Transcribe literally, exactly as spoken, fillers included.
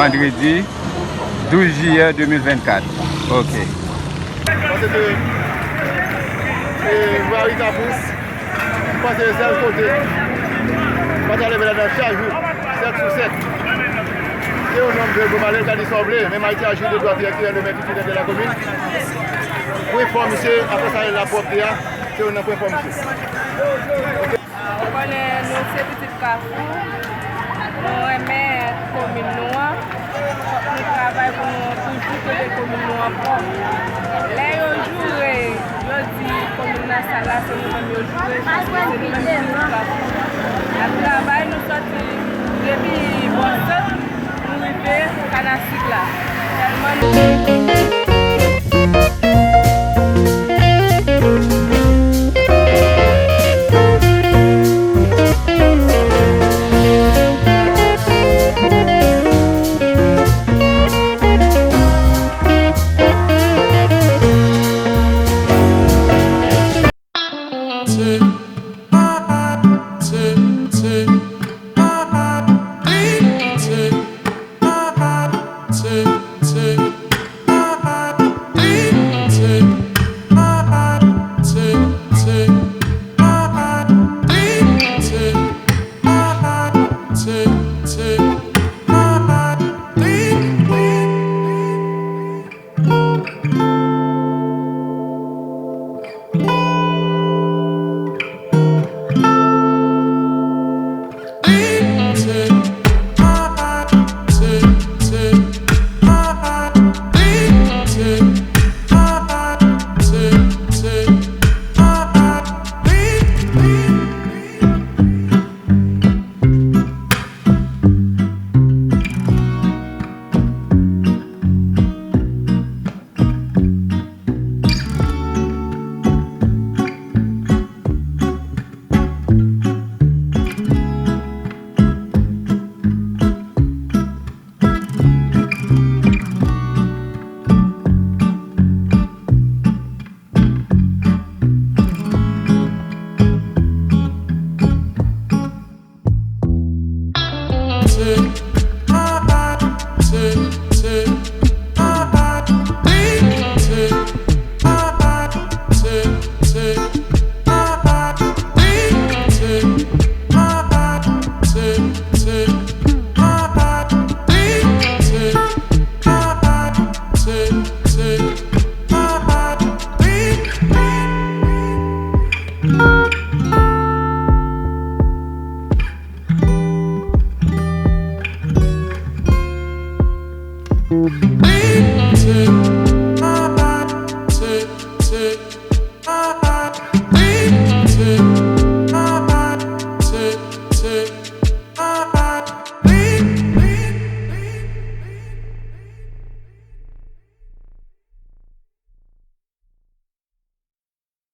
Vandredi douz jiyè de mil vennkat. Ok. Pase de e, Vari Tapous, pase sèl kote, pase leve ladan chak jou, sèt sou sèt. Se yon nonm de gwo malè, ka di sa w vle, men Maïté a jwi de dwa direktè le mè titulè de la komin. Pwen fò misye, apre sa, lapwòpte a, se yon nan pwen fò misye. Ou konnen nou se pitit Kafou, nou renmen komin nou an, fòk nou travay pou nou toujou kenbe komin nou an pwòp. Lè yo joure, yo di komin nan sal la, se nou menm yo joure, paske se nou menm ki pitit Kafou. N ap travay, nou sòti depi bò sant, nou rive Kanasik la. Tèlman nou